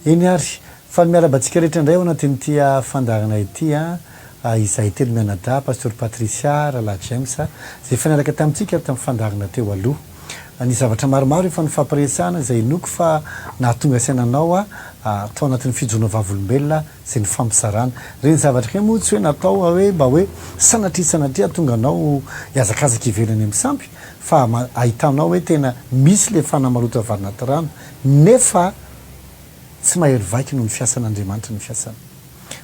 Eny ary, faly miarahaba antsika rehetra indray ao anatin'ity fandaharana ity an, izahay telo mianadahy, Pasteur Patricia, Rahalahy James, izay efa niaraka tamintsika tamin'ny fandaharana teo aloha. Ny zavatra maromaro efa nifampiresahana izay inoako fa nahatonga saina anao tao anatin'ny fijoroana vavolombelona izay nifampizarana. Ireny zavatra ireny moa tsy hoe natao hoe mba hoe sanatria sanatria hahatonga anao hihazakazaka ivelany amin'ny sampy fa ahitanao hoe tena misy ilay fanahy maloto avy anaty rano nefa tsy mahery vaika noho ny fiasan'Andriamanitra ny fiasany.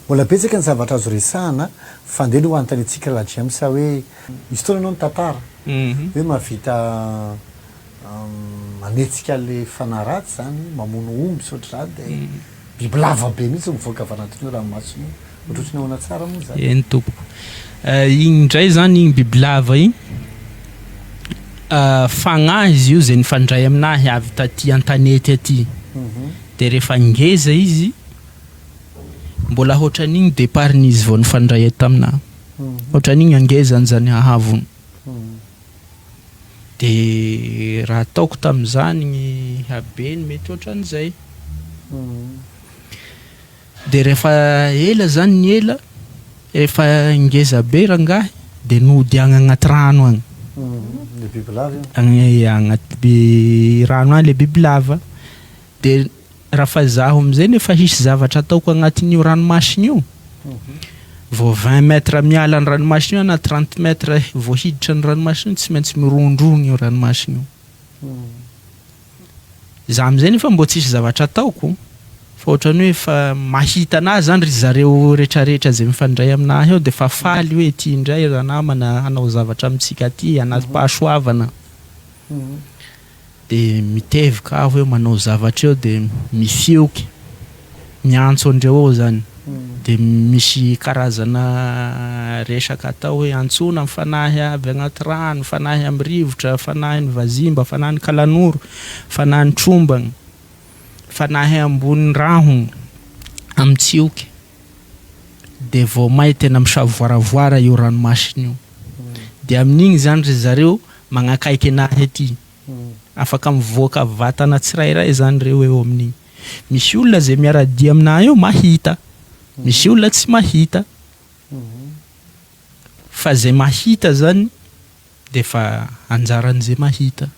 Mbola betsaka ny zavatra azo resahana fa andeha aloha hanontaniantsika Rahalahy James hoe misy fotoana ianao nitantara hoe mahavita manetsika le fanahy ratsy zany, mamono omby sy ohatr'izany dia bibilava be mihitsy mivoaka avy anatin'io ranomasina io. Ohatrohatry ny ahoana tsara moa izany? Eny tompoko. Igny indray zany igny bibilava igny, fagnahy izy io zay nifandray aminahy avy taty an-tanety aty, de rehefa ngeza izy, mbola hoatran'igny départ-n'izy vao nifandray taminahy, hoatran'igny hangezany zany hahavony. De raha ataoko tamin'izany ny habeny mety ohatran'izay. De rehefa ela zany ny ela, efa ngeza be rangahy de nody agny agnaty rano agny. Le bibilava io? Agny agnaty rano agny le bibilava. De raha fa zaho amizay nefa hisy zavatra ataoko agnatin'io ranomasina io, vao vingt mètres miala ny ranomasina io na trente mètres vao hiditra ny ranomasina io tsy maintsy mirondrogno io ranomasina io. Za amizay nefa mbô tsisy zavatra ataoko fa ohatran'ny hoe efa mahita anahy zany ry zareo retraretra zay mifandray aminahy eo de fa faly hoe ty indray ranamana hanao zavatra amintsika aty anatim-pahasoavana. De mitevoka aho hoe manao zavatra eo de mifioky, miantso andreo ao zany, de misy karazana resaka atao hoe antsoina ny fanahy avy agnaty rano, fanahy amy rivotra, fanahin'ny vazimba, fanahin'ny kalanoro, fanahin'ny trombagna, fanahy ambony rahogno, amy tsioky, de vao may tena misavoaravoara io ranomasina io, de amin'igny zany ry zareo Magnakaiky anahy aty. Afaka mivoaka vatana tsirairay zany reo eo amin'igny. Misy olona zay miara-dia aminahy eo mahita, misy olona tsy mahita. Fa zay mahita zany de efa anjaran'izay mahita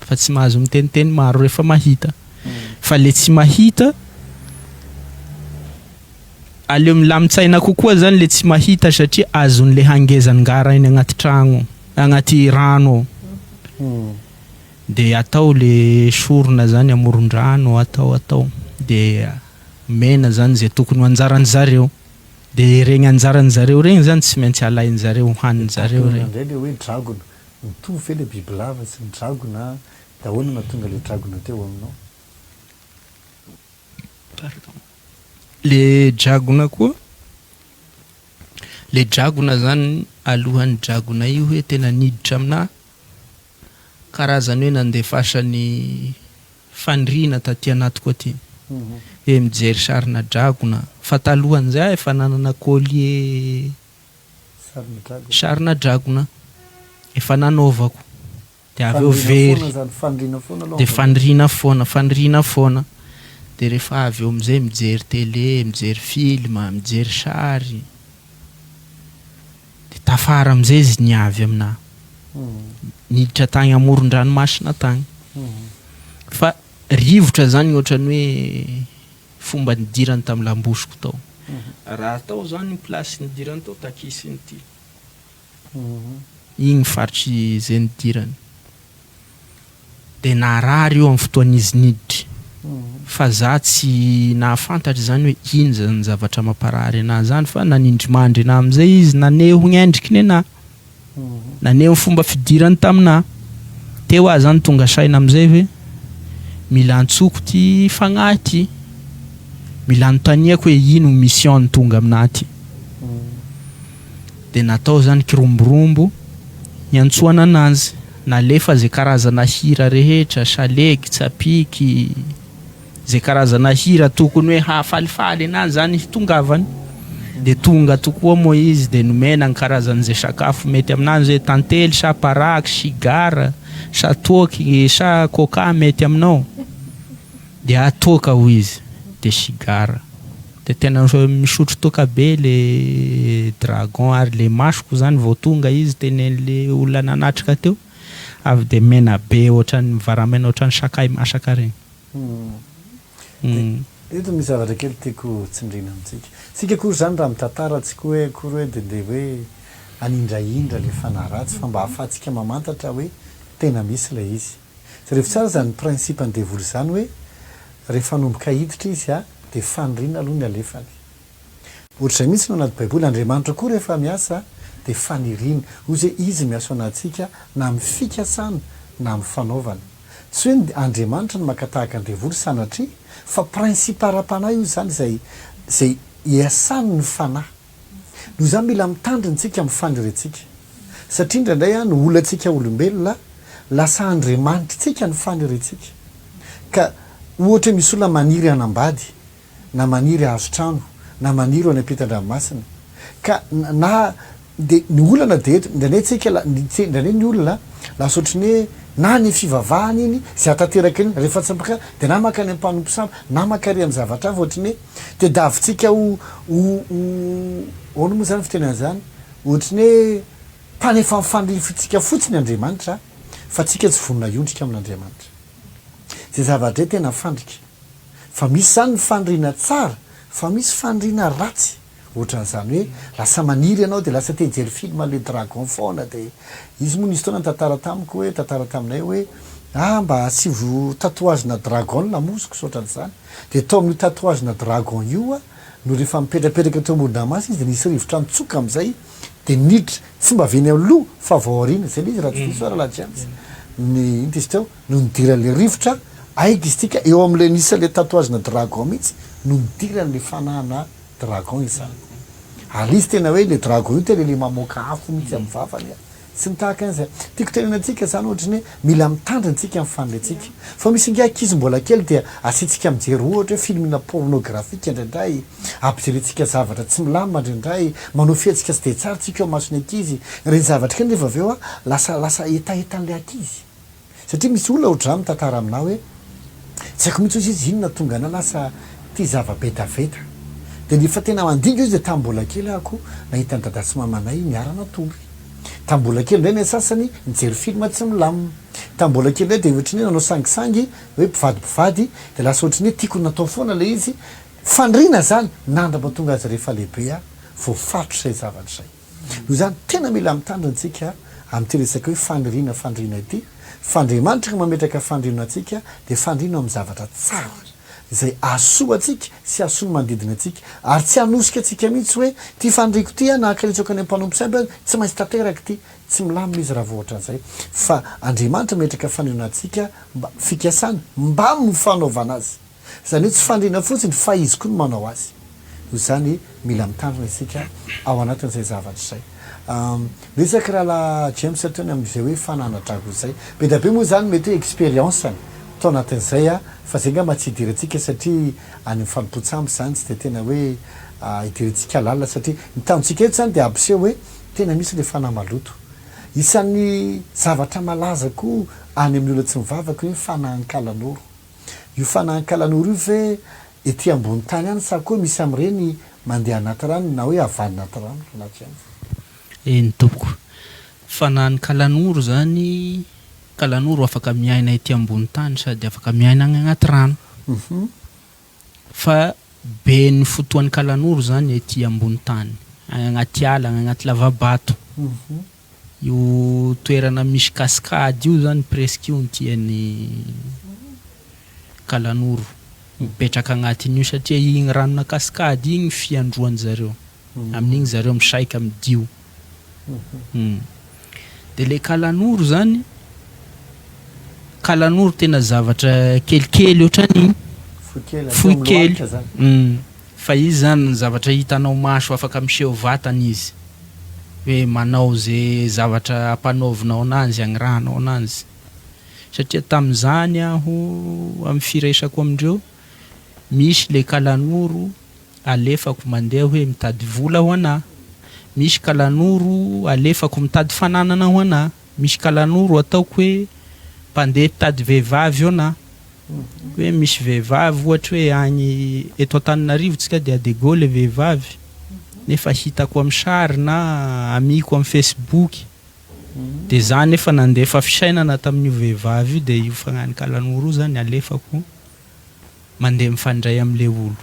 fa tsy mahazo miteniteny maro rehefa mahita. Fa le tsy mahita, aleo milamin-tsaina kokoa zany le tsy mahita satria azon'le hangezan'ny ngarainy agnaty tragno. Agnaty rano ao de atao le sorona zany amoron-drano atao atao de omena zany ze tokony ho anjaran zareo de regny anjaran zareo regny zany tsy maintsy alain zareo hohanin zareo Dragona regny. indray le hoe dragona, mitovy ve le bibilava sy ny dragona de ahoana no nahatonga le dragona teo aminao? Pardon. Le dragona koa. Le dragona zany alohan'ny dragona io hoe tena niditra aminà karazany hoe nandefasany faniriana taty anatiko aty hoe mijery sarina dragona fa talohan'izay aho efa nanana collier sarina dragona efa nanaovako. De avy eo very. De faniriana foana, faniriana foana. De rehefa avy eo amizay mijery télé, mijery film, mijery sary. De tafara amizay izy niavy aminah. Niditra tagny amoron-dranomasina tagny. Fa rivotra zany ohatran'ny hoe fomba nidirany tamin'ny lambosiko tao. Raha tao zany place nidirany tao takisiny ty. Igny faritry izay nidirany. Dia narary io amin'ny fotoan'izy niditry. Fa za tsy nahafantatra izany hoe ino zany zavatra mamparary anah zany fa nanindrimandry anah amizay izy naneho ny endriky nenah. Naneho ny fomba fidirany taminah. Teo aho zany tonga saina amizay hoe mila antsoko ty fagnahy ty. Mila anontaniako hoe ino mission-ny tonga aminah ty. Dia natao zany kiromborombo niantsoana anazy, nalefa ze karazana hira rehetra, salegy, tsapiky, ze karazana hira tokony hoe hahafalifaly anazy zany hitongavany, de tonga tokoa moa izy de nomena ny karazan'ze sakafo mety aminazy hoe tantely sa paraky, sigara sa toaky sa coca mety aminao, de atoaka hoy izy. De sigara. De tena misotro toaka be le dragon ary le masoko zany vao tonga izy tenen'le olona nanatrika teo avy de mena be ohatran'ny mivaramena ohatran'ny sakay masaka regny. De eto misy zavatra kely tiako tsindriana amintsika. Tsika akory zany raha mitantara tsy koa hoe akory hoe de ndeha hoe hanindrahindra le fanahy ratsy fa mba ahafahantsika mamantatra hoe tena misy ilay izy. Jereo tsara izany principe ny devoly izany hoe rehefa hanomboka hiditra izy a dia faniriana aloha ny alefany. Ohatr'izay mihitsy no anaty baiboly, Andriamanitra koa rehefa miasa dia faniriana, hoy izy hoe izy miasa ao anatintsika na amin'ny fikasana na amin'ny fanaovana. Tsy hoe ny Andriamanitra no maka tahaka ny devoly sanatria fa principe ara-panahy io izany izay izay iasany ny fanahy. Noho izany mila mitandrina tsika amin'ny faniriantsika. Satria indraindray ny olantsika olombelona lasa andriamanitritsika ny faniriantsika. Ka ohatra hoe misy olona maniry hanambady, na maniry hahazo trano, na maniry ho any ampitan-dranomasina. Ka na dia ny olana dia eto, indraindray tsika indraindray ny olona lasa ohatry ny hoe na ny fivavahana iny, izay hahatanteraka iny, rehefa tsy maka dia na mankany amin'ny mpanompo sampy, na mankary amin'ny zavatra hafa ohatry ny hoe tediavintsika ho ho ho ahoana moa izany fiteny an'izany? Ohatry ny hoe mpanefa ny fanirifintsika fotsiny Andriamanitra fa tsika tsy vonona hiondrika amin'Andriamanitra. Izay zavatra izay tena fandrika. Fa misy izany ny faniriana tsara fa misy faniriana ratsy. Ohatran'izany hoe lasa maniry ianao dia lasa te hijery film le dragon foana dia izy moa nisy fotoana nitantara tamiko hoe nitantara taminay hoe ah mba asivo tatouage-na dragon ny lamosiko sy ohatran'izany. Dia tao amin'io tatouage-na dragon io aho no rehefa mipetrapetraka teo amoron-dranomasina izy dia nisy rivotra nitsoka amin'izay dia niditra, tsy mba avy eny aloha fa avy ao aoriana, izay ilay izy raha tsy diso aho rahalahy James, ny inona izy teo, no nidiran'ilay rivotra, aiga izy ity ka eo amin'ilay nisy an'ilay tatouage-na dragon mihitsy no nidiran'ilay fanahana dragon izany. Ary ilay izy tena hoe ilay dragon io tena ilay mamoaka afo mihitsy amin'ny vavany an. Sy ny tahaka an'izay. Tiako tenenina antsika izany ohatry ny hoe mila mitandrina tsika amin'ny faniriantsika. Fa misy ange ankizy mbola kely dia asiantsika mijery ohatra hoe film pornographique indraindray, ampijerentsika zavatra tsy milamina indraindray, manao fihetsika tsy dia tsara tsika eo imason'ny ankizy. Ireny zavatra ireny rehefa avy eo lasa lasa hetahetan'ilay ankizy. Satria misy olona ohatr'izany mitantara aminà hoe tsy haiko mihitsy hozy izy inona tonga anà lasa tia zava-betaveta. Dia rehefa tena mandinika hozy dia tamin'ny mbola kely aho koa nahita an'i dada sy mamanay niara-natory. Tamin'ny mbola kely indray ny sasany nijery film tsy milamina. Tamin'ny mbola kely indray dia ohatran'ny hoe nanao sangisangy hoe mpivady mpivady dia lasa ohatran'ny hoe tiako natao foana ilay izy. Faniriana izany nandra-pahatonga azy rehefa lehibe aho voafaritra izay zavatra izay. Noho izany, tena mila mitandrina isika amin'ity resaka hoe faniriana faniriana ity, fa Andriamanitra ka mametraka faniriana ho antsika dia faniriana amin'ny zavatra tsara, izay hahasoa antsika sy hahasoa ny manodidina antsika, ary tsy hanosika antsika mihitsy hoe ity faniriako ity an, na hakaretsako any amin'ny mpanompo sampy aza, tsy maintsy tanteraka ity. Tsy milamina izy raha vao ohatran'izay, fa Andriamanitra mametraka faniriana ho antsika mba fikasana, mbamin'ny fanaovana azy. Izany hoe tsy faniriana fotsiny fa izy koa no manao azy. Noho izany mila mitandrina isika ao anatin'izay zavatra izay. Niresaka rahalahy James teo ny amin'izay hoe fanana-drago izay. Be dia be moa izany mety hoe expérience-ny tao anatin'izay fa izay angamba tsy hidirantsika satria any amin'ny fanompoan-tsampy izany tsy dia tena hoe hidirantsika lalina satria ny tanjontsika eto izany dia hampiseho hoe tena misy ilay fanahy maloto. Isan'ny zavatra malaza koa any amin'ny olona tsy mivavaka hoe fanahin-kalanoro. Io fanahin-kalanoro io ve ety ambony tany ihany sa koa misy amin'ireny mandeha anaty rano na hoe avy anaty rano anaty ihany? Eny tompoko. Fanahin'ny kalanoro zany, kalanoro afaka miaina ety ambony tany sady afaka miaina agny agnaty rano. Fa be ny fotoan'ny kalanoro zany ety ambony tany, agny agnaty ala, agny agnaty lava-bato. Io toerana misy cascade io zany presque io no tian'ny kalanoro mipetraka agnatin'io satria igny ranona cascade igny fiandroan-jareo, amin'igny zareo misaika midio. De le kalanoro zany, kalanoro tena zavatra kelikely ohatran'igny, fohy kely, fa izy zany zavatra hitanao maso afaka miseho vatana izy. hoe manao ze zavatra ampanaovinao ananjy, agnirahanao ananjy, satria tamin'izany aho amin'ny firesako amindreo, misy le kalanoro alefako mandeha hoe mitady vola ho anah, misy kalanoro alefako mitady fananana ho anah, misy kalanoro ataoko hoe mpandeha mpitady vehivavy ho anah. Hoe misy vehivavy ohatra hoe agny eto Antananarivo tsika de à Diego le vehivavy nefa hitako am sary na amiko am facebook de za nefa nandefa fisainana tamin'io vehivavy io de io fagnahin'i Kalanoro io zany alefako mandeha mifandray amle olo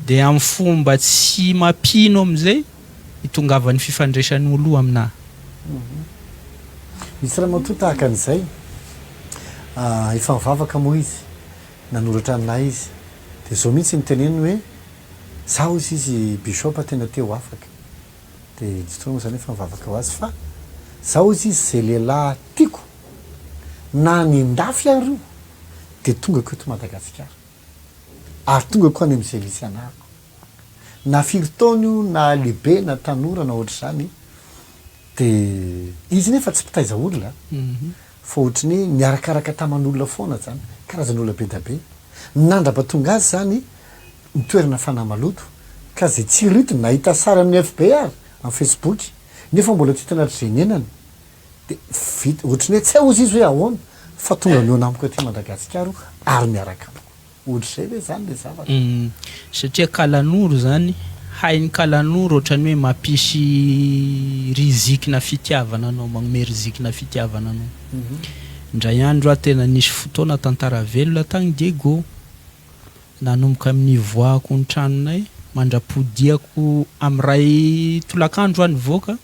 de am fomba tsy mampino amizay itongavan'ny fifandraisan'olo io aminah. Misy ramatoa tahaka an'izay, efa nivavaka moa izy, nanoratra an'ahy izy, dia izao mihitsy no teneniny hoe, za hozy izy Bishop tena te ho afaka, dia nisy fotoana moa zany efa nivavaka ho azy fa za hozy izy ze lehilahy tiako na any an-dafy ary io dia tongako eto Madagasikara ary tongako any amin'izay misy anarako. Na firy taona io na lehibe na tanora na ohatr'izany dia izy nefa tsy mpitaiza olona fa ohatry ny hoe niarakaraka taman'olona foana zany, karazan'olona be da be. Nandrapa tonga azy zany ny toerana fanahy maloto ka zay tsy ritiny nahita sary amin'ny FB ary amin'ny Facebook nefa mbola tsy hitany hatrizay niainany dia vita ohatry ny hoe tsy hay ozy izy hoe ahoana fa tonga mihaona amiko aty Madagasikara ary miaraka amiko. Ohatr'izay ve zany le zavatra? Satria kalanoro zany, hain'ny kalanoro ohatran'ny hoe mampisy rizikina fitiavana anao, magnome rizikina fitiavana anao. Indray andro aho tena nisy fotoana tantara velona tagny Diego, nanomboka amin'ny nivoahako ny tranonay mandra-podiako amin'ny ray tolakandro aho nivoaka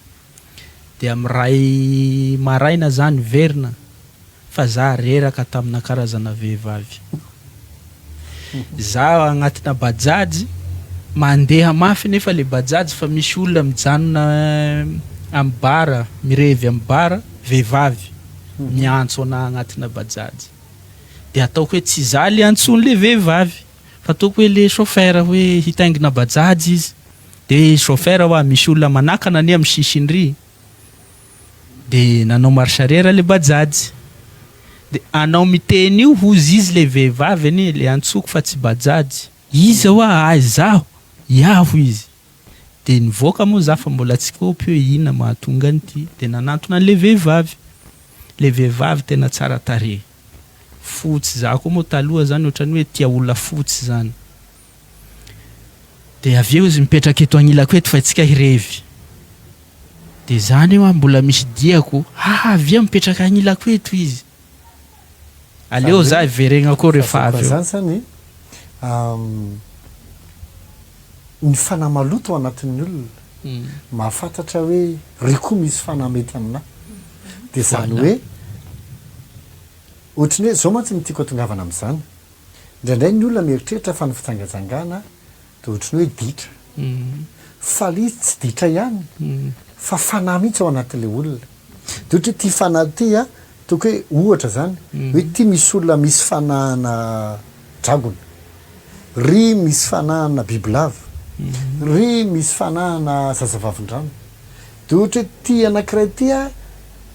dia amin'ny ray maraina za niverina. Fa za reraka tamina karazana vehivavy. Za agnatina bajaj, mandeha mafy nefa le bajaj fa misy olona mijanona am bar, mirevy am bar, vehivavy miantso anah agnatina bajaj. De ataoko hoe tsy za le antsoin'le vehivavy fa ataoko hoe le chauffeur hoe hitaingina bajaj izy. De chauffeur hoa misy olona manakana anie am sisiny ry. De nanao marche arrière le bajaj. De anao miteny io hozy izy le vehivavy anie le antsoko fa tsy bajaj. Iza hoa ahy zaho? Iaho izy. De nivoaka moa za fa mbola tsy kôpy hoe inona mahatonga an'ity. De nanantona an'le vehivavy. Le vehivavy tena tsara tarehy. Fotsy, za koa moa taloha zany ohatran'ny hoe tia olona fotsy zany. Dia avy eo izy mipetraka eto agnilako eto fa itsika hirevy. Dia zany eo aho mbola misy diako, ha avia mipetraka agnilako eto izy. Aleo za hiveregnako eo rehefa avy eo. Zany zany ny fanahy maloto ao anatin'ny olona mahafantatra hoe ry koa misy fanahy mety aminah. Dia zany hoe ohatry ny hoe zao mantsy no tiako hatongavana amin'izany. Indraindray ny olona mieritreritra fa ny fijangajangana dia ohatry ny hoe ditra. Fa ilay izy tsy ditra ihany fa fanahy mihitsy ao anatin'ilay olona. Dia ohatra hoe ity fanahy ity an, ataoko hoe ohatra izany, hoe ity misy olona misy fanahana dragona, ry misy fanahana bibilava, ry misy fanahana zazavavindrano. Dia ohatra hoe ity anankiray ity an,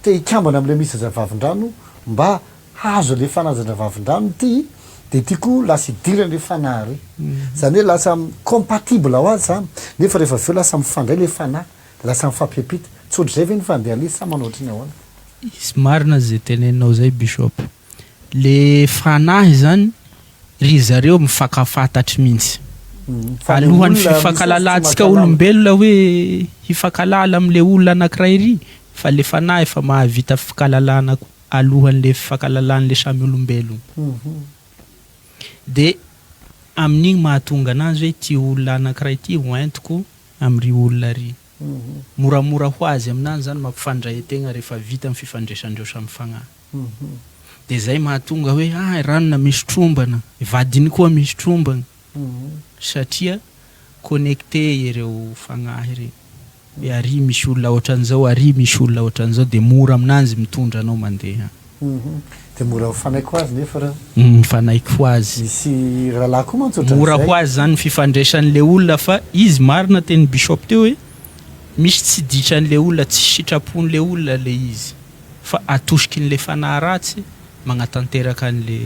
te hikambana amin'ilay misy zazavavindrano mba Hazo le fanazana vavindrano ity de ity koa lasa idirany le fanahy ary. Zany hoe lasa compatible ho azy zany nefa rehefa avy eo lasa mifandray le fanahy de lasa mifampiampita. Tsy ohatr'izay ve ny fandehan'izy sa manao ohatry ny ahoana? Izy marina ze teneninao zay Bishop. Le fanahy zany ry zareo mifankafantatry mintsy. Fa le Alohan'ny olona misy azy tsy fifankalalantsika mankalala. olombelona hoe hifankalala amle olona anakiray ry fa le fanahy efa mahavita fikalalana alohan'le fifankalalan'le samy olombelogno de amin'igny mahatonga anazy hoe ty olona anakiray ty ho entiko am'ry olona ry. Moramora ho azy aminany zany mampifandray an-tegna rehefa vita ny fifandraisandreo samy fagnahy. De zay mahatonga hoe ah ranona misy trombana, vadiny koa misy trombana satria connecté ireo fagnahy reo. Hoe ary misy olona ohatran'izao, ary misy olona ohatran'izao dia mora aminanjy mitondra anao mandeha. Dia mora mifanaiky ho azy nefa ireo. Mifanaiky ho azy. Misy rahalahy koa mantsy ohatran'izay. Mora ho azy zany ny fifandraisan'ilay olona fa izy marina tenin'i Bishop teo hoe misy tsy ditran'ilay olona, tsy sitrapon'ilay olona ilay izy fa atosikin'ilay fanahy ratsy magnatanteraka an'le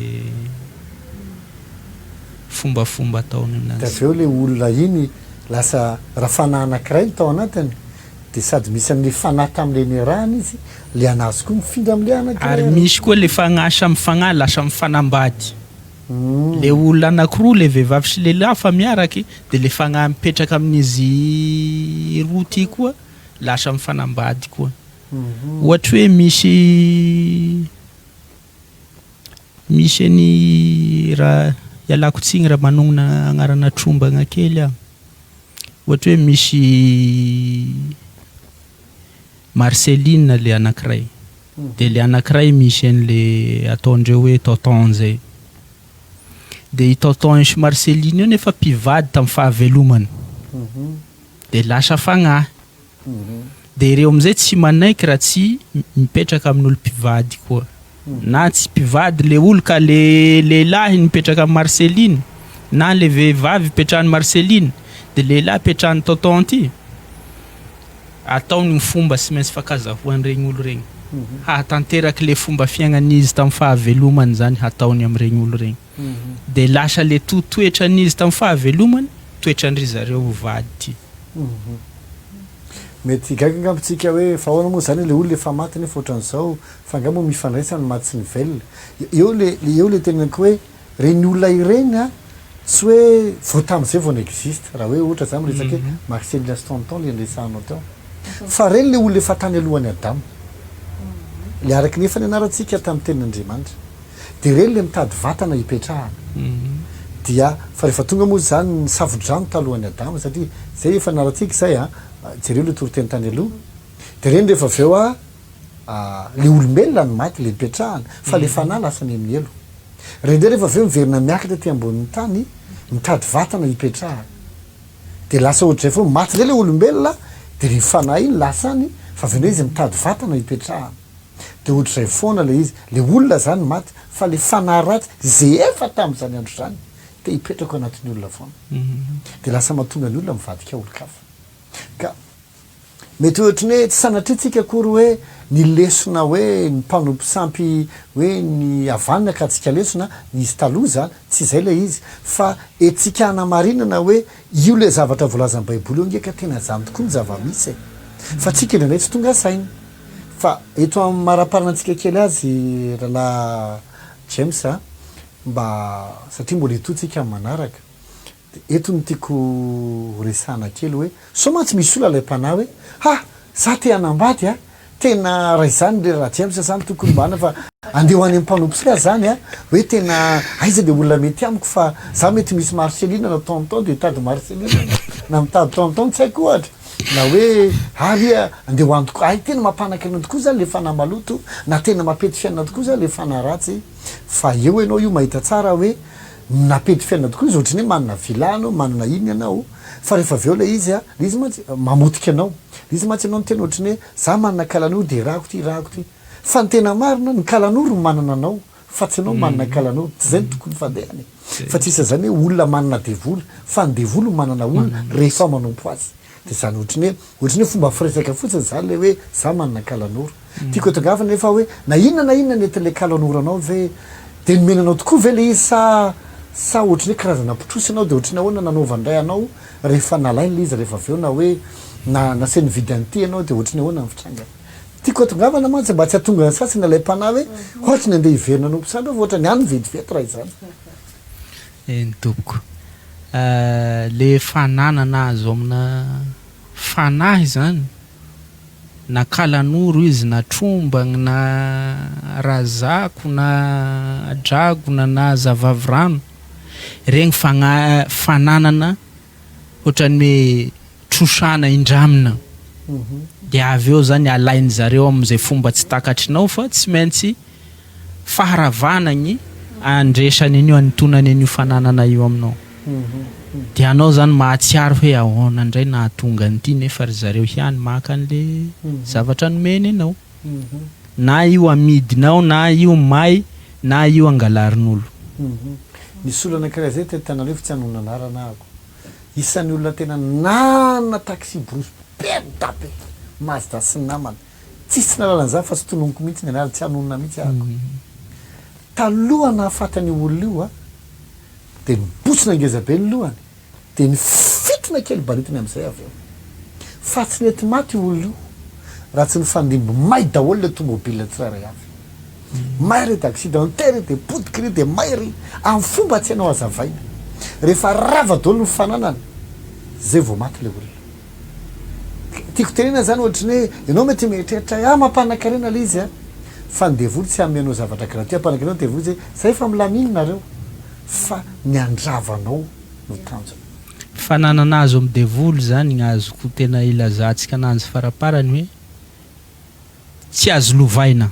fombafomba ataony Dia aminanjy. avy eo ilay olona iny lasa raha fanahy anankiray no tao anatiny. Dia sady misy an'ilay fanahy tamin'ilay niarahana izy, ilay an'azy koa mifindra amin'ilay anankiray Ary ary. misy koa le fagnahy samy fagnahy lasa mifanambady. Le olona anakiroa le vehivavy sy lehilahy fa miaraky de le fagnahy mipetraka amin'izy roa ty koa lasa mifanambady koa. Ohatry hoe misy misy an'i raha ialako tsiny raha manognona agnarana trombagna kely aho. Ohatry hoe misy Marceline le anakiray de le anakiray misy an'le ataondreo hoe tonton zay. De i tonton sy Marceline io nefa mpivady tamin'ny fahavelomany de lasa fagnahy. De ireo amizay tsy manaiky raha tsy mipetraka amin'olo mpivady koa. Na tsy mpivady le olo ka le lehilahy nipetraka amin'i Marceline na le vehivavy ipetrahan'i Marceline de lehilahy ipetrahan'i tonton ty. Ataony ny fomba sy maintsy fankazahoan'iregny olo regny. Hahatanteraky le fomba fiaignan'izy tamin'ny fahavelomany zany hataony amin'iregny olo regny. De lasa le to toetran'izy tamin'ny fahavelomany, toetran-dry zareo vady ty. Mety gaga angamba tsika hoe fa ahoana moa zany le olona efa maty nefa ohatran'izao, fa angaha moa mifandraisa ny maty sy ny velona? Eo le eo le teneniko hoe Ireny olona ireny an, tsy hoe vao tamin'izay vao ni-existe, raha hoe ohatra za miresaka hoe Marcellina sy Tonton le niresahanao teo. Fa ireny le olona efa tany alohan'i Adama. Le araka ny efa nianarantsika tamin'ny tenin'Andriamanitra. Dia ireny le mitady vatana hipetrahana. Dia, fa rehefa tonga moa izany ny safo-drano talohan'i Adama, satria izay efa nianarantsika izay an, jereo le toriteny tany aloha. Dia ireny rehefa avy eo an, le olombelona no maty, le nipetrahana, fa le fanahy lasa any amin'ny helo. Reo indray rehefa avy eo miverina miakatra aty ambonin'ny tany, mitady vatana hipetrahana. De lasa ohatr'izay foana, maty indray le olombelona, de le fanahy iny lasa any, fa avy eo indray izy mitady vatana hipetrahana. De ohatr'izay foana le izy, le olona zany maty, fa le fanahy ratsy ze efa tamin'izany andro izany, te hipetraka ao anatin'ny olona foana. De lasa mahatonga ny olona mivadika olon-kafa. Ka. Mety ohatry ny hoe tsy sanatria tsika akory hoe ny lesona hoe ny mpanompo sampy hoe ny havanana ka tsika lesona nisy taloha izany, tsy izay ilay izy fa etsika hanamarinana hoe io ilay zavatra voalazan'ny baiboly io ange ka tena izany tokoa ny zava-misy e! Fa tsika indraindray tsy tonga saina. Fa eto amin'ny maraparana antsika kely azy rahalahy James a, mba satria mbola hitohy tsika amin'ny manaraka. Dia eto no tiako ho resahana kely hoe sao mantsy misy olona alaim-panahy hoe ha! za te hanambady a! tena raha izany le ra James zany tokony mba ana fa andeha ho any amin'ny mpanompo sy aza zany a! hoe tena aiza le olona mety amiko fa za mety misy Marceline na tonton dia hitady Marceline na mitady tonton tsy haiko ohatra na hoe ary a andeha ho any tokoa hay tena mampanakarena tokoa zany le fanahy maloto na tena mampety fiainana tokoa zany le fanahy ratsy fa eo ianao io mahita tsara hoe Nampety fiainana tokoa izy ohatran'ny hoe manana villa anao, manana inona ianao, fa rehefa avy eo ilay izy a, ilay izy mantsy mamotika anao, ilay izy mantsy ianao miteny ohatran'ny hoe za manana kalanoro dia irahako ity, irahako ity, fa ny tena marina ny kalanoro no manana anao fa tsy ianao manana kalanoro, tsy izay no tokony fandehany e, fa tsisy an'izany hoe olona manana devoly fa ny devoly no manana olona rehefa manompo azy, dia izany ohatran'ny hoe ohatran'ny hoe fomba firesaka fotsiny izany ilay hoe za manana kalanoro. Tiako atongavana nefa hoe na inona na inona nentin'ilay kalo anao ve dia nomena anao tokoa ve ilay izy sa sa ohatran'ny hoe karazana mpitrosa ianao dia ohatran'ny ahoana nanaovany indray anao rehefa nalainy ilay izy rehefa avy eo na hoe na nasainy nividy an'ity ianao dia ohatran'ny ahoana ny fitrangany. Tiako atongavana mantsy mba tsy hahatonga ny sasany alaim-panahy hoe ohatran'ny andeha hiverina hanompo sampy aho fa ohatran'ny any vetivety raha izany. Eny tompoko. Le fananana azo amina fanahy izany na kalanoro izy na trombagny na razako na dragona na zavavirano, regny fagna- fananana ohatran'ny hoe trosana indramina de avy eo zany alain'zareo am'zay fomba tsy takatrinao fa tsy maintsy faharavana gny andresany an'io anintonany an'io fananana io aminao. Dia anao zany mahatsiaro hoe ahoana indray nahatonga an'ity nefa ry zareo ihany maka an'le zavatra nomeny anao. Na io amidinao na io may na io angalarin'olo. Nisy olona anankiray zay teto Antananarivo tsy hanonona anarana ahako. Isan'ny olona tena nanana taxi brousse be da be, Mazda sy ny namany. Tsisy tsy nahalala an'izany fa tsy tononiko mihitsy ny anarany, tsy hanonona mihitsy ahako. Taloha nahafaty an'io olona io a, dia nibotsina ngeza be ny lohany, dia nifintina kely baritiny amin'izay avy eo. Fa tsy nety maty io olona io raha tsy nifandimby may daholo le tomobile tsirairay avy. May ry de accidenté ry de potika ry de may ry, amin'ny fomba tsy hainao hazavaina. Rehefa rava daholo ny fananana, zay vao maty le olona. Tiako tenenina zany ohatry ny hoe ianao mety mieritreritra hoe ah mampanakarena le izy a, fa ny devoly tsy hanome anao zavatra gratuit, hampanakarena ny devoly zay, zay efa milamina nareo fa ny handrava anao no tanjona. Fananana azo amin'ny devoly zany gny azoko tena ilazantsika ananjy faraparany hoe tsy azo lovaina,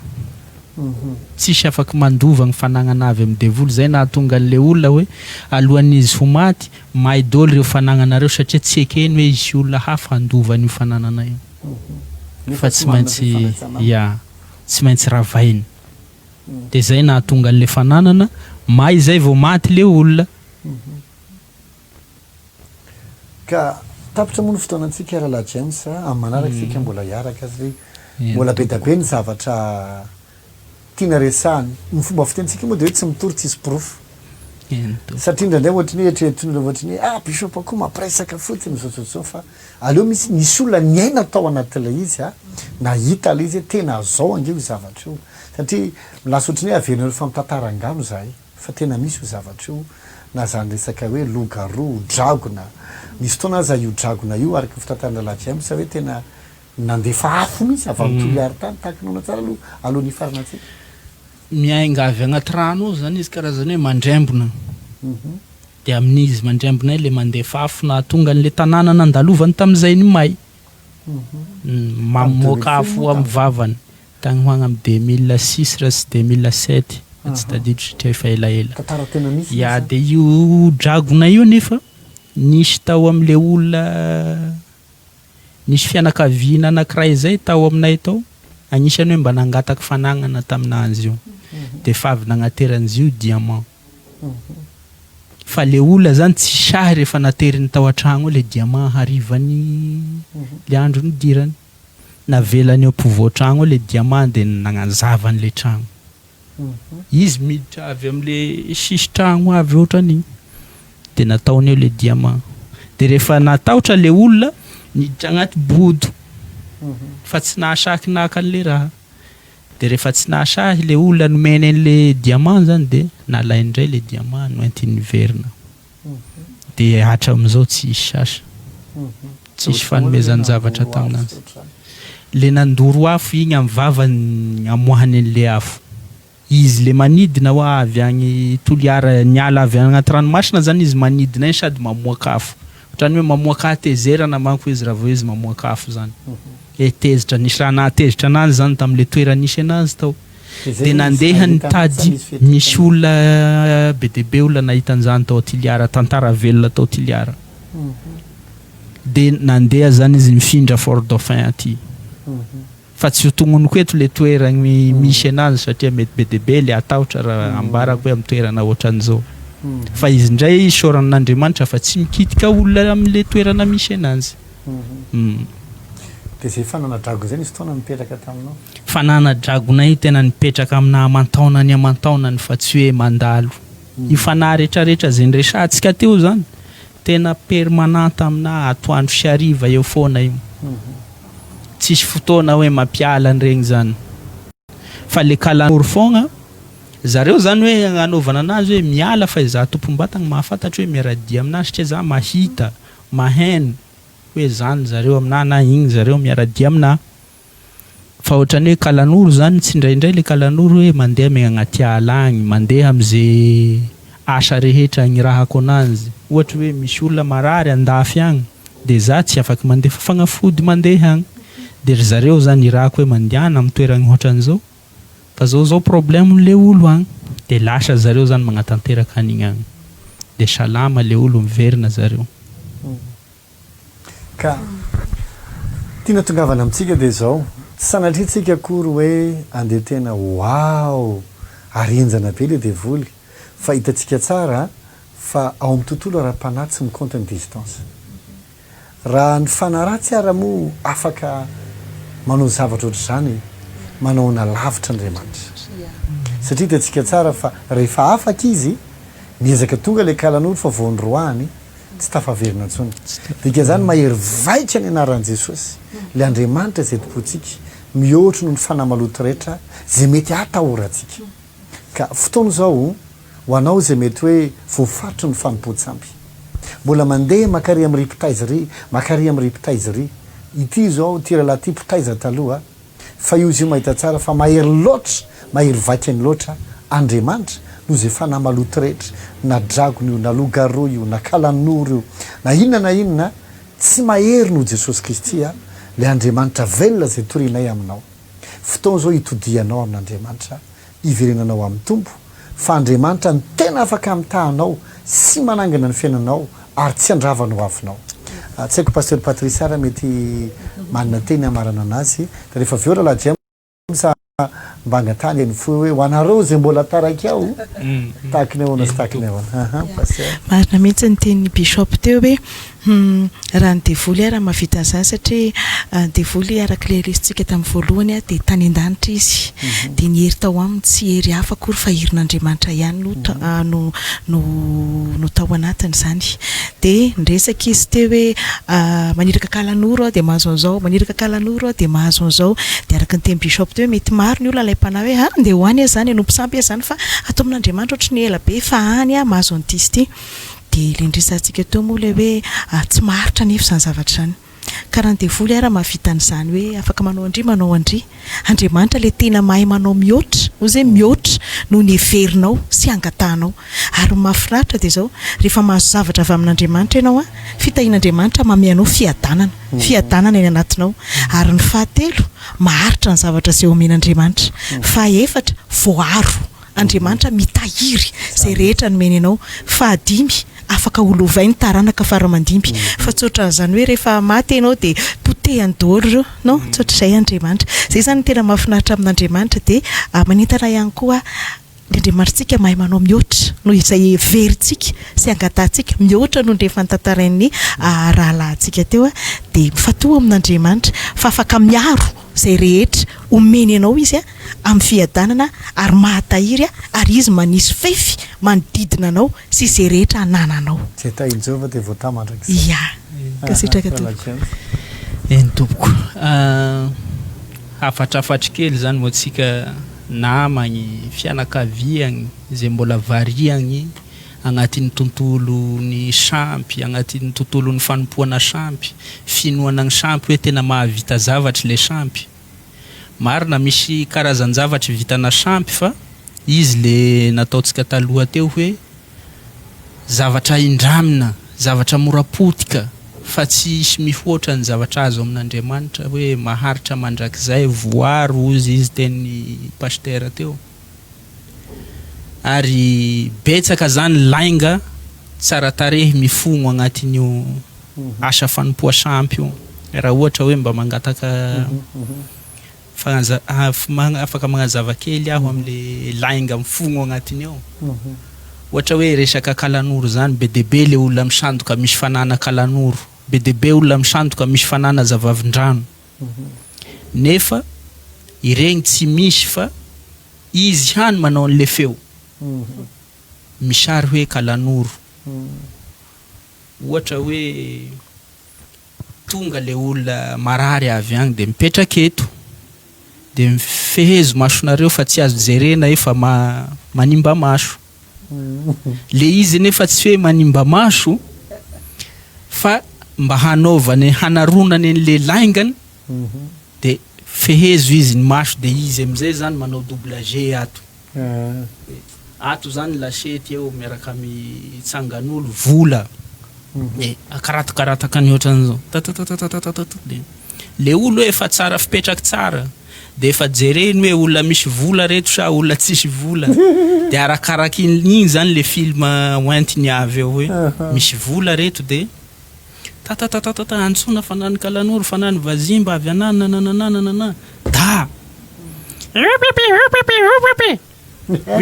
tsisy afaky mandova gny fanagnana avy amin'ny devoly, zay nahatonga an'le olona hoe alohan'izy ho maty, may doly reo fanagnanareo satria tsy ekeny hoe hisy olona hafa handova an'io fananana io fa tsy maintsy ya, tsy maintsy ravainy, de zay nahatonga an'le fananana may zay vao maty le olona. Ka tapitra moa ny fotoanantsika Rahalahy James a, amin'ny manaraka isika mbola hiaraka satria mbola be da be ny zavatra tiana resahana. Ny fomba fitenintsika moa dia hoe tsy mitory tsisy porofo. Satria indraindray ohatry ny hoe eritreretin'olona ohatry ny hoe ah Bishop koa mampiresaka fotsiny izao izao izao fa aleo misy nisy olona niaina tao anatin'ilay izy a, nahita ilay izy hoe tena zao ange io zavatra io. Satria lasa ohatry ny hoe averinareo fampitantara angano izahay. Fa tena misy io zavatra io, na zany resaka hoe loup-garou, dragona, nisy fotoana aza io dragona io araka ny fitantaran'i Rahalahy James hoe tena nandefa afo mihitsy avy any Toliary tany, tahaka ny ahoana tsara aloha alohan'ny hifaranantsika. Miainga avy agnaty rano ao zany izy karazany hoe mandrembona, de amin'izy mandrembona iny le mandefa afo nahatonga an'le tanàna nandalovany tamin'izay ny may, mamoaka afo amin'ny vavany. Tagny ho agny am 2006 raha tsy 2007 fa tsy tadidiko satria efa elaela. Tantara tena misy Ya de io dragona io anefa nisy tao amle olona nisy fianakaviana anakiray zay tao aminay tao agnisany hoe mba nangataky fanagnana taminanjy io de fa avy nagnateran'izy io diamant fa le olona zany tsy sahy refa nateriny tao antragno ao le diamant harivany le andro nidirany. Navelany eo ampovoan-tragno eo le diamant de nagnazava an'le tragno. Izy miditra avy am'le sisin-tragno avy ohatran'igny de nataony eo le diamant. De rehefa natahotra le olona niditra agnaty bodo fa tsy nahasaky naka an'le raha. De rehefa tsy nahasahy le olona nomeny an'le diamant zany de nalainy ndray le diamant noentiny niverina. Dia hatramizao tsy hisy sasa. Tsisy fanomezan-javatra tamin'azy. Le nandoro afo igny amin'ny vavany amoahany an'le afo. Izy le manidina hoa avy agny Toliara niala avy agnaty ranomasina zany izy manidina igny sady mamoaka afo. Ohatran'ny hoe mamoaka hatezerana manko izy raha vao izy mamoaka afo zany. Hoe tezitra, nisy raha nahatezitra anazy zany tam'le toerana nisy anazy tao. Dia nandeha nitady, nisy olona be dia be olona nahita an'izany tao Toliara, tantara velona tao Toliara. Dia nandeha zany izy nifindra Fort Dauphin aty. Fa tsy ho tognoniko eto le toeragny misy anazy satria mety be dia be le hatahotra raha ambarako hoe amin'ny toerana ohatran'izao. Fa izy indray isaoran'Andriamanitra fa tsy mikitika olona amin'le toerana misy anazy. Dia izay fanana dragon izay nisy fotoana nipetraka taminao? Fanana dragona io tena nipetraka amina aman-taonany aman-taonany fa tsy hoe mandalo. Io fanahy retraretra izay niresahantsika teo izany, tena permanent amina atoandro sy hariva eo foana io. Tsisy fotoana hoe mampiala an'ireny izany. Fa le kalanoro foagna, zareo zany hoe agnanaovana anazy hoe miala fa izaho tompom-batagna mahafantatra hoe miara-dia aminazy satria za mahita, maheno hoe zany zareo aminah na igny zareo miara-dia aminah. Fa ohatran'ny hoe kalanoro zany tsindraindray le kalanoro hoe mandeha megna agnaty ala agny, mandeha amze asa rehetra agnirahako ananjy, ohatry hoe misy olona marary andafy agny de za tsy afaky mandefa fagnafody mandeha agny de ry zareo zany irahako hoe mandehana am toeragny ohatran'izao fa zao zao problème le olo agny de lasa zareo zany magnatanteraka an'igny agny de salama le olo miverina zareo. Ka tiana tongavana amintsika dia izao, tsy sanatria tsika akory hoe andeha tena waouh ary henjana be ilay devoly fa hitantsika tsara fa ao amin'ny tontolo ara-panahy tsy mi-compte ny distance. Raha ny fanahy ratsy ara moa afaka manao zavatra ohatr'izany, manahoana lavitra Andriamanitra. Satria hitantsika tsara fa rehefa afaka izy, miezaka tonga ilay kalanoro fa vao noroahany. Tsy tafaverina intsony. Dikan'izany mahery vaika ny anaran'i Jesosy, ilay Andriamanitra izay tompointsika, mihoatra noho ny fanahy maloto rehetra izay mety hatahorantsika. Ka fotoana izao ho anao izay mety hoe voafaritry ny fanompoan-tsampy. Mbola mandeha makary amin'ry mpitaiza ry, makary amin'ry mpitaiza ry. Ity izao, ity rahalahy ity mpitaiza taloha, fa io izy io mahita tsara fa mahery loatra, mahery vaikany loatra Andriamanitra noho izay fanahy maloto rehetra, na dragona io, na loup-garou io, na kalanoro io, na inona na inona, tsy mahery noho Jesosy Kristy a, ilay Andriamanitra velona izay torianay aminao. Fotoana izao hitodihanao amin'Andriamanitra, hiverenanao amin'ny Tompo, fa Andriamanitra no tena afaka mitaha anao sy manangana ny fiainanao ary tsy handrava ny hoavinao. Tsy haiko Pasteur Patricia raha mety manana teny hamarana anazy. Dia rehefa avy eo Rahalahy James mba angatahany ny fohy hoe ho anareo izay mbola taraiky ao, tahaky ny ahoana sy tahaky ny ahoana. Aha, Pasteur. Marina mihitsy ny tenin'i Bishop teo hoe Humm raha ny devoly ara mahavita an'izany satria ny devoly araka ilay resintsika tamin'ny voalohany dia tany an-danitra izy dia ny hery tao aminy tsy hery hafa akory fa herin'Andriamanitra ihany no no no no tao anatiny izany dia niresaka izy teo hoe maniraka kalanoro aho dia mahazo an'izao maniraka kalanoro aho dia mahazo an'izao dia araka ny tenin'i Bishop teo hoe mety maro ny olona alaim-panahy hoe ah ndeha ho any aho izany hanompo sampy aho izany fa ato amin'Andriamanitra ohatry ny ela be fa any aho mahazo an'ity sy ity. Dia ilay niresahantsika teo moa ilay hoe tsy maharitra anefa izany zavatra izany. Ka raha ny devoly ara mahavita an'izany hoe afaka manao an-dry manao an-dry. Andriamanitra ilay tena mahay manao mihoatra, hoy izy hoe mihoatra noho ny heverinao sy angatahanao. Ary ny mahafinaritra dia izao, rehefa mahazo zavatra avy amin'Andriamanitra ianao an, fitahian'Andriamanitra manome anao fiadanana, fiadanana eny anatinao. Ary ny fahatelo, maharitra ny zavatra izay omen'Andriamanitra. Fahaefatra, voaaro. Andriamanitra mitahiry izay rehetra nomeny anao. Fahadimy, afaka ho lovain'ny taranaka fara aman-dimby. Fa tsy ohatran'izany hoe rehefa maty ianao dia potehany daholo ireo. Non, tsy ohatr'izay Andriamanitra. Izay izany no tena mahafinaritra amin'Andriamanitra. Dia manentana ihany koa aho, ny Andriamanitritsika mahay manao mihoatra noho izay heverintsika sy angatahantsika, mihoatra noho ny efa notantarain'ny rahalahintsika teo. Dia mifantoha amin'Andriamanitra fa afaka miaro izay rehetra omeny anao Izy. amin'ny fiadanana ary mahatahiry ary Izy manisy fefy manodidina anao sy izay rehetra anananao. Izay tahin'i Jehovah dia voatahy mandrakizay. Ia. Mankasitraka tompoko. Eny tompoko. Hafatrafatry kely zany ho antsika namagny, fianakaviagny izay mbola variagny agnatin'ny tontolon'ny sampy, agnatin'ny tontolon'ny fanompoana sampy, finoana ny sampy hoe tena mahavita zavatry le sampy. Marina misy karazan-javatry vitana sampy fa izy le nataontsika taloha teo hoe zavatra indramina, zavatra mora potika fa tsy hisy mihoatra ny zavatra azo amin'Andriamanitra hoe maharitra mandrakizay, voaro hozy izy tenin'i Pasitera teo. Ary betsaka zany lainga tsara tarehy mifogno agnatin'io asa fanompoa sampy io raha ohatra hoe mba mangataka fagnaza- afaka magnazava kely aho amle lainga mifogno agnatiny ao. Ohatra hoe resaka kalanoro zany be dia be le olona misandoka misy fanana kalanoro, be dia be olona misandoka misy fanana zavavindrano nefa iregny tsy misy fa izy ihany manao anle feo misary hoe kalanoro. Ohatra hoe tonga le olona marary avy agny de mipetraka eto de fehezo masonareo fa tsy azo jerena efa manimba maso. Le izy nefa tsy hoe manimba maso fa mba hanaovany hanaronany an'le laingany de fehezo izy ny maso de izy amizay zany manao double G ato. Ato zany lasety eo miaraka amy tsanganolo vola de akaratokarataka ny ohatran'izao tatatatatatatat de le olo efa tsara fipetraky tsara de efa jereny hoe olona misy vola reto sa olona tsisy vola de arakarakin'igny zany le film hoentiny avy eo hoe misy vola reto de Tatatatatata antsoina fa na ny kalanoro fa na ny vazimba avy anà nananana nanana da Rupipi rupipi rupipi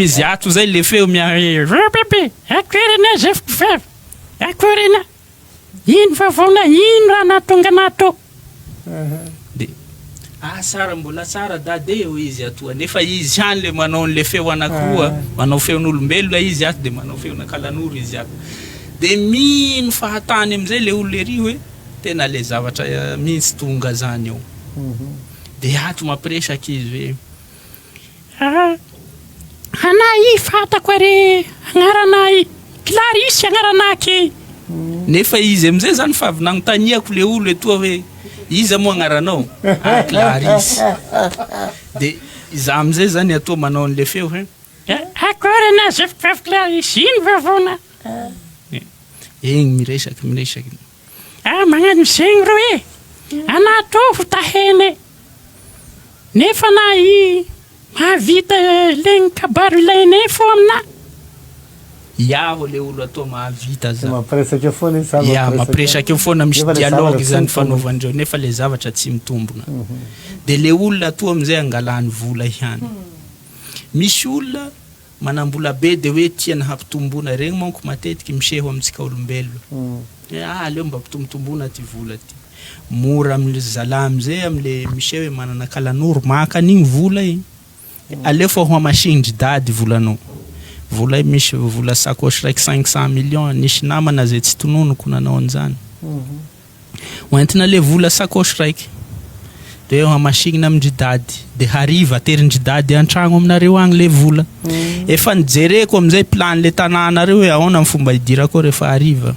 Izy ato zay le feo mia rupipi Akory anà zefiko vavy Akory anà Ino vaovaonà ino raha nahatonga anà ato De ah tsara mbola tsara dada e hoy izy atoa nefa izy ihany le manao an'le feo anakiroa manao feon'olombelona izy ato de manao feona kalanoro izy ato. De mino fahatany amizay le olona ery hoe tena le zavatra mintsy tonga zany eo. De ato mampiresaka izy hoe ah anah i fantako are agnaranah i Clarisse agnaranah ke. Nefa izy amizay zany fa avy nagnontaniako le olo etoa hoe iza moa agnaranao? Ah Clarisse. De izaho amizay zany atoa manao anle feo hoe. Akory anah zafivavy Clarisse, ino vaovaonah? Egny miresaky miresaky. Ah magnano zegny rô e! Anah tô ho tahena e! Nefa anah i mahavita legny kabaro ilainay fô aminah. Iaho le olo atao mahavita za. Mampiresaka eo foana izy za. Ya mampiresaka eo foana misy dialogue zany fanaovandreo nefa le zavatra tsy mitombogna. De le olona atoa amizay angalany vola ihany. Misy olona manambola be de hoe tiany hampitombona, regny manko matetiky miseho amintsika olombelona hoe ah aleo mba ampitombotombona ty vola ty, mora amle zalahy amizay amle miseho hoe manana kalanoro maka an'igny vola igny, aleo fa ho hamasinindry dady volanao, vola io misy vola sacoche raiky 500 millions, nisy namana zay tsy tononiko nanao an'izany. Hoentina le vola sacoche raiky de hamasignina amin-dry dady de hariva aterin-dry dady an-tragno aminareo agny le vola. Efa nijereko amizay plan le tanànareo hoe ahoana ny fomba hidirako ao rehefa hariva.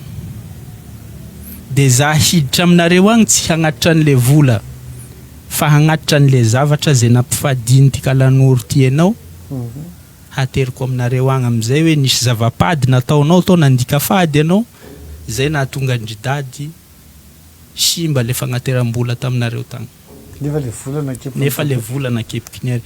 De za hiditra aminareo agny tsy hagnatitra an'le vola fa hagnatitra an'le zavatra ze nampifadian'ity kalanoro ty enao hateriko aminareo agny amizay hoe nisy zava-pady nataonao tao nandika fady enao Zay nahatonga an-dry dady simba le fagnateram-bola taminareo tagny. Nefa le vola nakepoky. Nefa le vola nakepoky ny ary.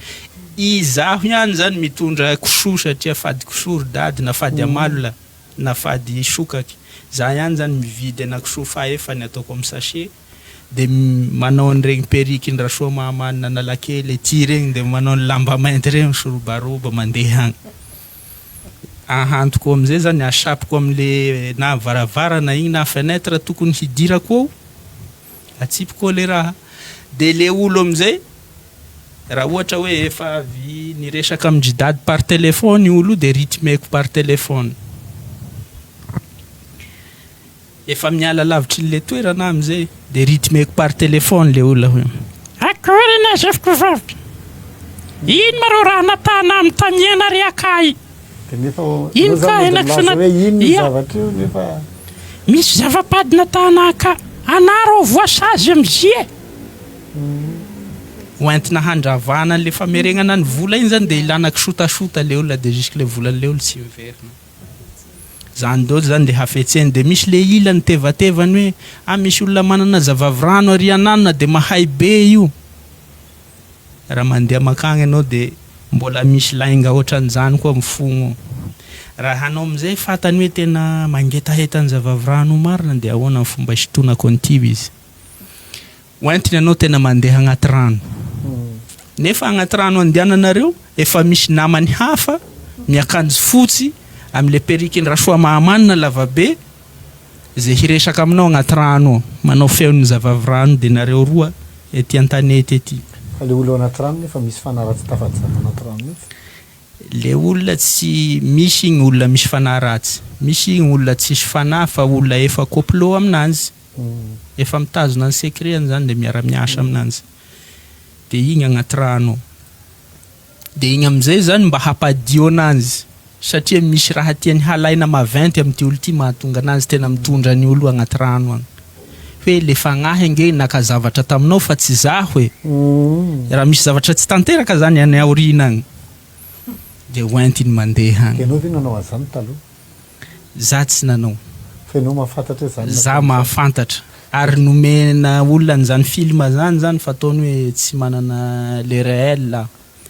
Izaho ihany zany mitondra kisoa satria fady kisoa ry dady na fady amalona na fady sokaky. Za ihany zany mividy anakisoa fahefany ataoko am sachet de manao an'iregny perruque-n'i Rasoamahamanina Analakely aty regny de manao ny lamba mainty regny misorobaroba mandeha agny. Ahantoko amizay zany asapiko amle na varavarana igny na fenêtre tokony hidirako ao, atsipiko ao le raha, de le olo amizay raha ohatra hoe efa avy niresaka amin-dry dady par téléphone io olo io de rythmeko par téléphone. Efa miala lavitry le toerana aho amizay de rythmeko par téléphone le olona hoe. Akory anah zafiko vavy! Ino ma reo raha natana anontanianare akay? De nefa Ino enao ka zany mody henakisoa milaza hoe ino io Ia! zavatra io nefa. Misy zava-pady natana aka anah reo voasazy amizia e! Hoentina handravana anle fameregnana ny vola iny zany de ilana kisotasota le olona de jusque le volan'le olona tsy miverina. Zany daholo zany le hafetseny de misy le ilany tevatevany hoe ah misy olona manana zavavirano ary ananona de mahay be io, raha mandeha makagny anao de mbola misy lainga otran'izany koa mifono ao, raha hanao amizay fantany hoe tena mangetaheta ny zavavirano io marina de ahoana ny fomba hisintonako an'ity izy. Hoentiny ianao tena mandeha agnaty rano. Nefa agnaty rano andehananareo efa misy namany hafa miakanjo fotsy amle perruque-n'i Rasoamahamanina lavabe ze hiresaka aminao agnaty rano ao, manao feon'ny zavavirano de nareo roa ety an-tanety ety. Fa le olona ao anaty rano nefa misy fanahy ratsy tafajanona anaty rano mihitsy. Le olona tsy, misy igny olona misy fanahy ratsy, misy igny olona tsisy fanahy fa olona efa complot aminanjy. Efa mitazona ny secret-ny zany de miara miasa aminanjy. De igny agnaty rano ao. De igny amizay zany mba hampadio ananjy satria misy raha tiany halaina maventy amty olo ty mahatonga ananjy tena mitondra ny olo agnaty rano agny. Hoe le fagnahy ange naka zavatra taminao fa tsy zaho e. Raha misy zavatra tsy tanteraka zany any aorina agny de hoentiny mandeha agny. De enao ve nanao an'zany taloha? Za tsy nanao. Fa ianao mahafantatra hoe zany Za mahafantatra. Ary nomena olona an'izany film zany zany fa ataony hoe tsy manana le réel aho.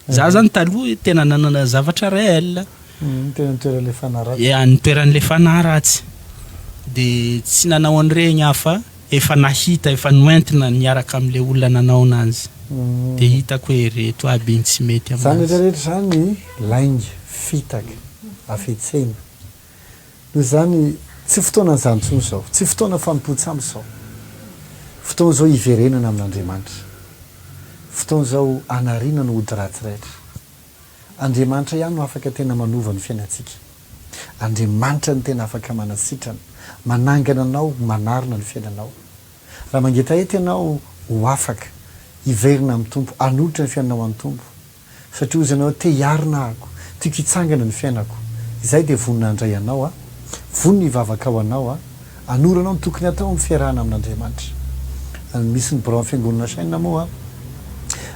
Za zany taloha tena nanana zavatra réel. Tena nitoeran'ilay fanahy ratsy. Ya, nitoeran'ilay fanahy ratsy. De tsy nanao an'ireny aho fa efa nahita, efa noentina niaraka amin'ilay olona nanao an'azy. De hitako hoe ireto aby iny tsy mety Zany aminazy. rehetra rehetra zany lainga, fitaka, hafetsena. Noho izany, tsy fotoanan'izany intsony izao. Tsy fotoana fanompoan-tsampy izao. Fotoana izao hiverenana amin'Andriamanitra. Fotoana izao hanariana ny ody ratsy rehetra. Andriamanitra ihany no afaka tena manova ny fiainantsika. Andriamanitra no tena afaka manasitrana, manangana anao, manarina ny fiainanao. Raha mangetaheta ianao ho afaka, hiverina amin'ny Tompo, hanolotra ny fiainanao an'ny Tompo. Satria hozy ianao te hiarina ahako, tiako hitsangana ny fiainako. Izay dia vonona handray anao aho, vonona hivavaka ho anao aho, hanoro anao ny tokony hatao amin'ny fiarahana amin'Andriamanitra. Misy ny biraon'ny Fiangonana Chaîne moa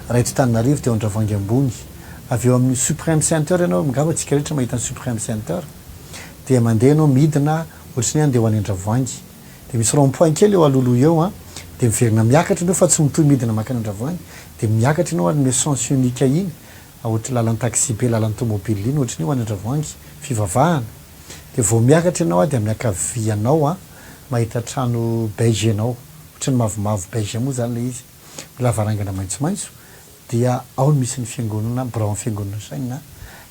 raha eto Tananarivo dia ao Andravoahangy Ambony. Avy eo amin'ny Supreme Center ianao, angamba tsika rehetra mahita ny Supreme Center, dia mandeha ianao midina ohatry ny hoe handeha ho any Andravoahangy. Dia misy rond point kely eo alohaloha eo an, dia miverina miakatra ianao fa tsy mitohy midina mankany Andravoahangy, dia miakatra ianao any le sens unique iny, ohatry lalan-taxi be, lalan-tomobile iny ohatry ny hoe ho any Andravoahangy, fivavahana. Dia vao miakatra ianao dia amin'ny ankavianao an, mahita trano beige ianao, ohatry ny mavomavo beige moa izany ilay izy, lavarangana maitsomaitso, dia ao no misy ny fiangonana, biraon'ny fiangonana Shine,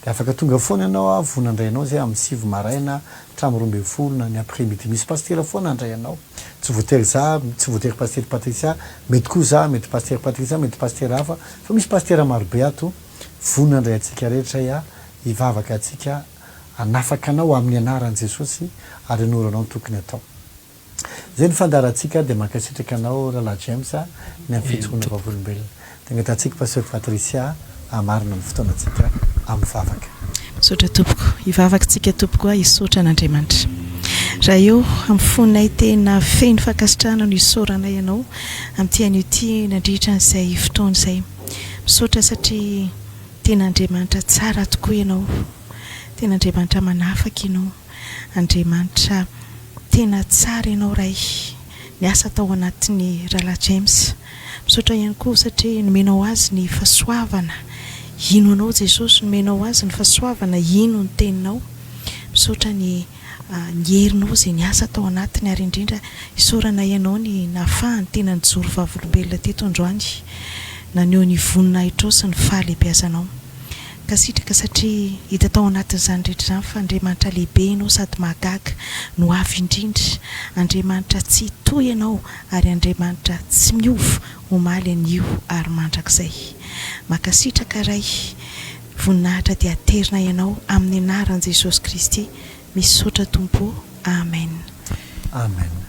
dia afaka tonga foana ianao aho vonona handray anao izay amin'ny sivy maraina hatramin'ny 12 na ny après midi misy pasitera foana handray anao, tsy voatery za, tsy voatery pasitera Patricia, mety koa za, mety pasitera Patricia, mety pasitera hafa, fa misy pasitera marobe ato vonona handray antsika rehetra aho, hivavaka antsika hanafaka anao amin'ny anaran'i Jesosy ary hanoro anao ny tokony hatao. Zay ny fandaharantsika dia mankasitraka anao Rahalahy James ny amin'ny fijoroana vavolombelona. Dia angatahantsika Pasteur Patricia hamarana ny fotoanantsika amin'ny vavaka. Misaotra tompoko. Hivavaka tsika tompoko a, hisaotra an'Andriamanitra. Ray o, amin'ny fonay tena feno fankasitrahana no isaoranay Anao amin'ity anio ity nandritra an'izay fotoana izay. Misaotra satria tena Andriamanitra tsara tokoa Ianao. Tena Andriamanitra manafaka Ianao. Andriamanitra tena tsara ianao Ray niasa tao anatin'i Rahalahy James. Misaotra ihany koa satria nomenao azy ny fahasoavana hino anao Jesosy, nomenao azy ny fahasoavana hino ny teninao. Misaotra ny ny herinao izay niasa tao anatiny ary indrindra isaoranay anao ny nahafahany tena nijoro vavolombelona teto androany naneho ny voninahitrao sy ny fahalehibiazanao. Mankasitraka satria hita tao anatin'izany rehetra izany fa Andriamanitra lehibe ianao sady mahagaga no avo indrindra. Andriamanitra tsy hitohy ianao ary Andriamanitra tsy miova omaly anio ary mandrakizay. Mankasitraka Ray. Voninahitra dia aterina ianao amin'ny anaran'i Jesosy Kristy. Misaotra Tompo o. Amen. Amen.